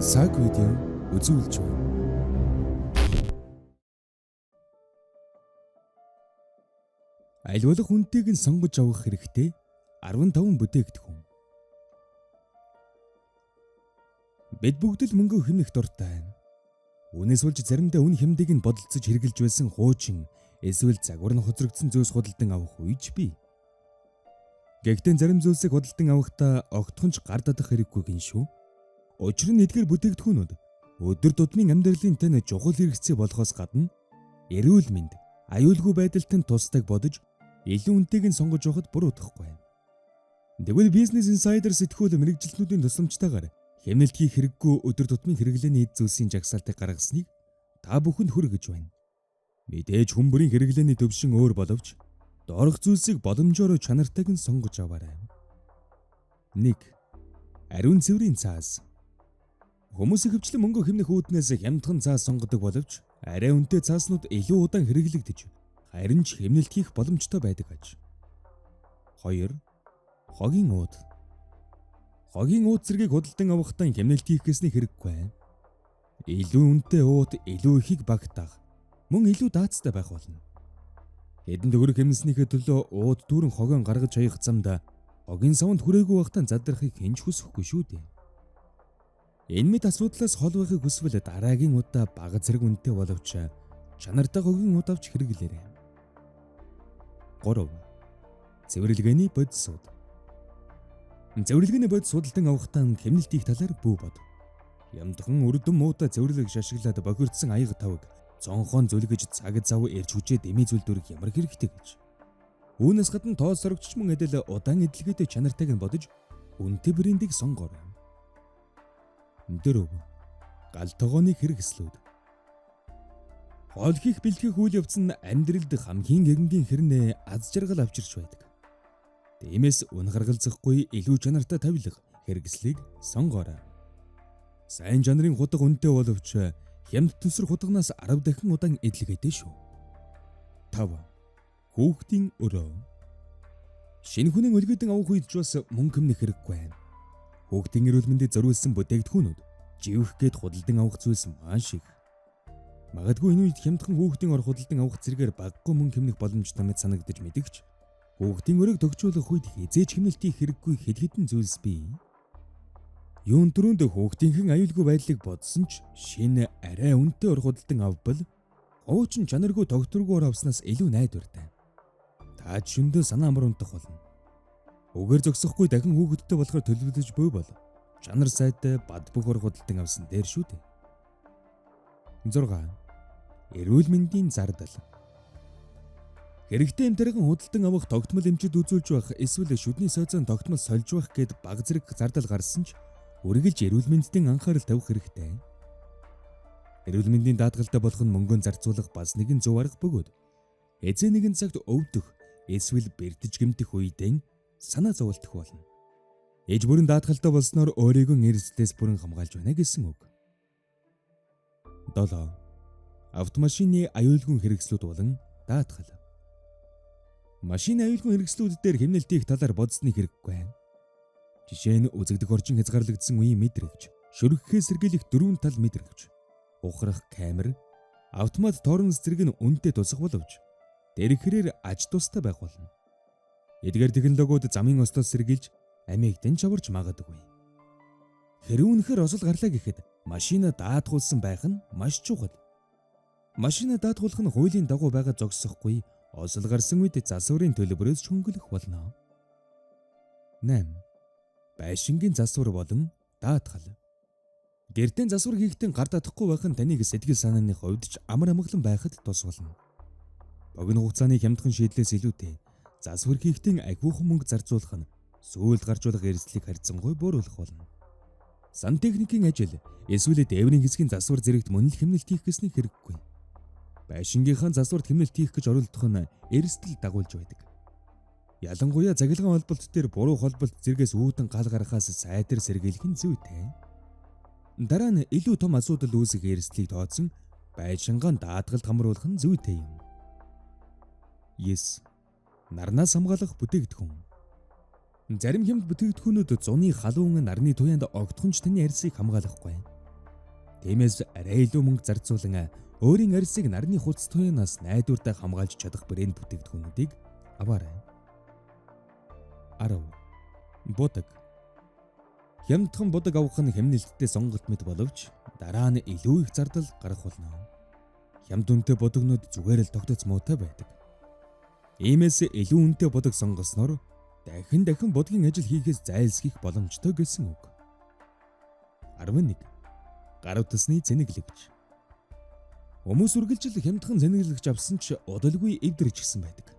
Саг видео үзүүлж байна. Аль болох үнэтэйг нь сонгож авах хэрэгтэй 15 бүтээгдэхүүн. Бид бүгд л мөнгө хэмнэх дуртай. Үүнээс болж заримдаа үн хэмдийг нь бодолцож хэрглэж байсан хуучин эсвэл загвар нь хоцрогдсон зүйлс худалдан авах үеч бий. Гэхдээ зарим зүйлсийг худалдан авахдаа огтхонч гар татах хэрэггүй гин шүү. Учир нь эдгээр бүтээгдэхүүнүүд өдөр тутмын амьдралын тань чухал хэрэгцээ болохоос гадна эрүүл мэнд, аюулгүй байдалд нь тусдаг бодож илүү үнэтэйг нь сонгож явахад буруудахгүй. Тэгвэл Business Insider сэтгүүл мэргэжилтнүүдийн тусламжтайгаар хэмнэлт хийх хэрэггүй өдөр тутмын хэрэглээний эд зүйлсийн жагсаалтыг гаргасныг та бүхэнд хүргэж байна. Мэдээж хүн бүрийн хэрэглээний төвшин өөр боловч доорх зүйлсийг боломжоор чанартайг нь сонгож аваарай. 1. Ариун цэврийн цаас. Хүмүүс ихэвчлэн мөнгө хэмнэх үүднээс хямдхан цаас сонгодог боловч арай үнэтэй цааснууд илүү удаан хэрэглэгдэж харин ч хэмнэлт хийх боломжтой байдаг аж. 2. Хогийн ууд. Хогийн ууд зэргийг худалдан авахдаа хэмнэлт хийх гэсний хэрэггүй. Илүү үнэтэй уут илүү ихийг багтаах, мөн илүү даацтай байх болно. Хэдэн төгрөг хэмнэснийхээ төлөө ууд дүүрэн хогоон гаргаж хаях замд хогийн савнд хүрээгүй байхдаа задрахыг хэн ч хүсэхгүй шүү дээ. Энэ мэт асуудлаас хол байхыг хүсвэл дараагийн удаа бага зэрэг үнэтэй боловч чанартай хогийн уут авч хэрэглээрэй. 3. Цэвэрлэгээний бодисууд. Цэвэрлэгээний бодис худалдан авахдаа хэмнэлт хийх талаар бүү бод. Хямдхан үрдэн муутай цэвэрлэг шашиглаад бохирдсон аяга тавг цонхоон зүлгэж цаг зав эрж хүчээ дэмий зүйл дөрөх ямар хэрэгтэй гэж. Үүнээс гадна тоос сорогч мөн адил удаан эдлэгээтэй чанартайг нь бодож үнэтэй брендийг сонгоорой. 4. Гал тогооны хэрэгслүүд. Хоол хийх бэлтгэх үйл явц нь амьдралд хамгийн гэрэнгийн хэрнээ аз жаргал авчирч байдаг. Тиймээс үн харгалзахгүй илүү чанартай тавилга хэрэгслийг сонгоорой. Сайн чанарын хутга үнэтэй боловч хямд төсөр хутганаас 10 дахин удаан эдлэгээтэй шүү. 5. Хүүхдийн өрөө. Шинэ хүний өлгийдэн авах үед ч бас мөнгө хэмнэх хэрэггүй. Хүүхдийн эрүүл мэндэд зориулсан бүтээгдэхүүнүүд живэх гээд худалдан авах зүйлс маш их. Магадгүй энэ үед хямдхан хүүхдийн ор худалдан авах зэрэгээр багагүй мөнгө хэмнэх боломжтой мэт санагдаж мэдгч хүүхдийн өрөөг төгжүүлэх үед хэзээ ч хэмнэлт хийх хэрэггүй хэд хэдэн зүйлс бий. Юун түрүүнд хүүхдийнхэн аюулгүй байдлыг бодсон ч шинэ арай үнэтэй ор худалдан авбал хуучин чанаргүй тогтворгүй ор авснаас илүү найдвартай. Та шөндөө санаа амар унтах болно. Үгээр зогсохгүй дахин хүүхэдтэй болохоор төлөвлөж буй бол чанар сайтай бад бүх ор худалдан авсан дээр шүү дээ. 6. Эрүүл мэндийн зардал. Хэрэгтэй эмтэрхэн худалдан авах тогтмол эмчид үзүүлж байх эсвэл шүдний сойцон тогтмол сольж байх гээд баг зэрэг зардал гарсан ч үргэлж эрүүл мэндийн анхаарал тавих хэрэгтэй. Эрүүл мэндийн даатгалтай болох нь мөнгөнд зарцуулах бас нэгэн зөв арга бөгөөд эзэн нэгэн цагт өвдөх эсвэл бэртэж гэмтэх үедээ санаа зовлтох болно. Ээж бүрэн даатгалтай болсноор өөрийгөө эрсдлээс бүрэн хамгаалж байна гэсэн үг. 7. Автомашины аюулгүй хэрэгслүүд болон даатгал. Машины аюулгүй хэрэгслүүд дээр хэмнэлт хийх талаар бодсны хэрэггүй. Жишээ нь үзэгдэх орчин хязгаарлагдсан үеийн мэдрэгч, шүргэхээс сэргийлэх дөрвөн тал мэдрэгч, ухрах камер, автомат торнс зэрэг нь үнэтэй тусах боловч дэрэг хэрээр аж тустай байх болно. Эдгээр технологиуд замын ослоос сэргийлж амийг дэн чаварч магадгүй. Хэрэг үнэхээр осол гарлаа гэхэд машина даатгуулсан байх нь маш чухал. Машина даатгуулах нь хуулийн дагуу байгаа зогсохгүй осол гарсан үед засварын төлбөрөөс хөнгөлөх болно. 8. Байшингийн засвар болон даатгал. Гэртээ засвар хийхдээ гар татахгүй байх нь таныг сэтгэл санааны хувьд ч амар амгалан байхад тус болно. Богино хугацааны хямдхан шийдлээс илүүтэй засвар хийхдээ ахиухан мөнгө зарцуулах нь сүүлд гарч болох эрсдлийг харьцангуй бууруулах болно. Сантехникийн ажил эсвэл дээврийн хэсгийн засвар зэрэгт мөн л хэмнэлт хийх гэсний хэрэггүй. Байшингийнхаа засварт хэмнэлт хийх гэж оролдох нь эрсдэл дагуулж байдаг. Ялангуяа цахилгаан холболт дээр буруу холболт зэргээс үүдэн гал гаргахаас сайтар сэргийлэх нь зүйтэй. Дараа нь илүү том асуудал үүсэх эрсдлийг тооцсон байшингаа даатгалд хамруулах нь зүйтэй юм. 9. Нарнаас хамгаалах бүтээгдэхүүн. Зарим хямд бүтээгдэхүүнүүд зуны халуун нарны туяанд огтхон ч таны арьсыг хамгаалахгүй. Тиймээс арай илүү мөнгө зарцуулан өөрийн арьсыг нарны хуц туянаас найдвартай хамгаалж чадах брэнд бүтээгдэхүүнүүдийг аваарай. 10. Будаг. Хямдхан будаг авах нь хэмнэлттэй сонголт мэт боловч дараа нь илүү их зардал гарах болно. Хямд үнэтэй будагнууд зүгээр л тогтоц муутай байдаг. Иймээс илүү үнэтэй будаг сонгосноор дахин дахин будгийн ажил хийхээс зайлсхийх боломжтой гэсэн үг. 11. Гар утасны цэнэглэгч. Хүмүүс үргэлжил хямдхан цэнэглэгч авсан ч удалгүй эвдэрч гисэн байдаг.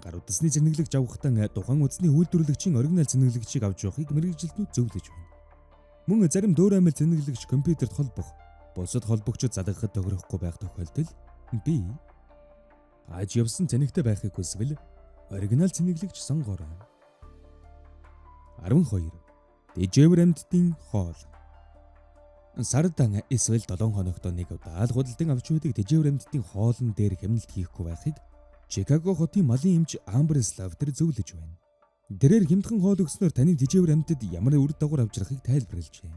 Гар утасны цэнэглэгч авахдаа тухайн утасны үйлдвэрлэгчийн оригинал цэнэглэгчийг авч явахыг мэргэжилтнүүд зөвлөж байна. Мөн зарим дөөр амил цэнэглэгч компьютерт холбох, бусад холбогчид залгахад тохирохгүй байх тохиолдол бий. Аж явсан цэнэгтэй байхыг хүсвэл оригинал цэнэглэгч сонгоорой. 12. Дижээвэр амьтдын хоол. Сардан эсвэл 7 хоногт нэг удаа л худалдан авч байдаг тэжээвэр амьтдын хоолн дээр хэмнэлт хийхгүй байхыг Чикаго хотын малын эмч Амбер Славтер зөвлөж байна. Тэрээр хямдхан хоол өгснөөр таны тэжээвэр амьтад ямар үр дагавар авчрахыг тайлбарлажээ.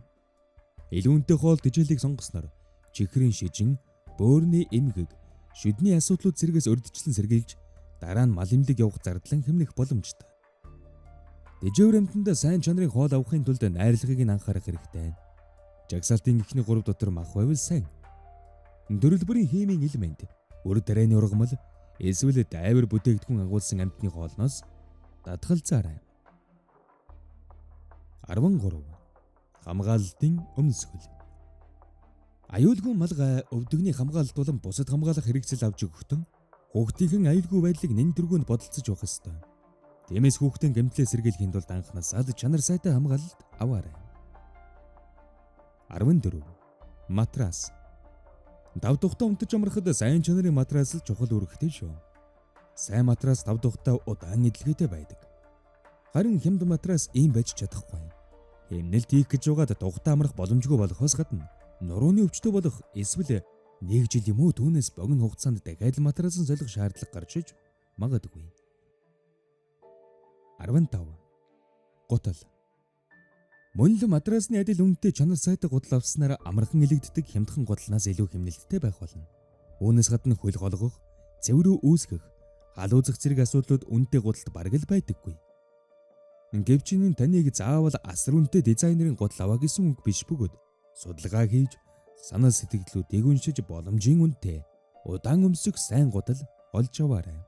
Илүү үнэтэй хоол тэжээлийг сонгосноор чихрийн шижин, бөөрийн эмгэг, шүдний асуудлууд зэргээс урьдчилан сэргийлж дараа нь мал эмнэлэг явах зардлан хэмнэх боломжтой. Тэжээвэр амьтандаа сайн чанарын хоол авахын тулд найрлагыг нь анхаарах хэрэгтэй. Жагсаалтын эхний 3 дотор мах байвал сайн. Төрөл бүрийн химийн элемент, үр дайрны ургамал, эсвэл дайвар бүтээгдэхүүн агуулсан амьтны хоолноос татгалзаарай. 13. Хамгаалалтын өмсгөл. Аюулгүй малгай, өвдөгний хамгаалалт болон бусад хамгаалах хэрэгцэл авч өгөхдөн хүүхдийнхэн аюулгүй байдлыг нэн тэргүүнд бодолцож явах ёстой. Тиймээс хүүхдийн гэмтлээ сэргийлэхийн тулд анхнаасаа л чанар сайтай хамгаалалт аваарай. 14. Матрас. Тав тухтай унтаж амрахад сайн чанарын матрас л чухал үүрэгтэй шүү. Сайн матрас тав тухтай удаан эдлэгээтэй байдаг. Харин хямд матрас ийм байж чадахгүй. Хэмнэлт хийх гэж байгаад тухтай амрах боломжгүй болохоос гадна нурууны өвчтөй болох эсвэл нэг жил юм уу түүнээс богино хугацаанд дахиад л матрас нь солих шаардлага гарч иж магадгүй. 15. Гутал. Мөн л матрасны адил үнэтэй чанар сайтай гутал авснаар амархан илэгддэг хямдхан гутлнаас илүү хэмнэлттэй байх болно. Үүнээс гадна хөл голгох, цэврүү үүсгэх, халуузах зэрэг асуудлууд үнэтэй гуталд бараг л байдаггүй. Гэвч энэ нь таныг заавал асар үнэтэй дизайнерын гутал аваа гэсэн үг биш бөгөөд судалгаа хийж, санал сэтгэлдлүүдийг уншиж боломжийн үнэтэй удаан өмсөх сайн гутал олж аваарай.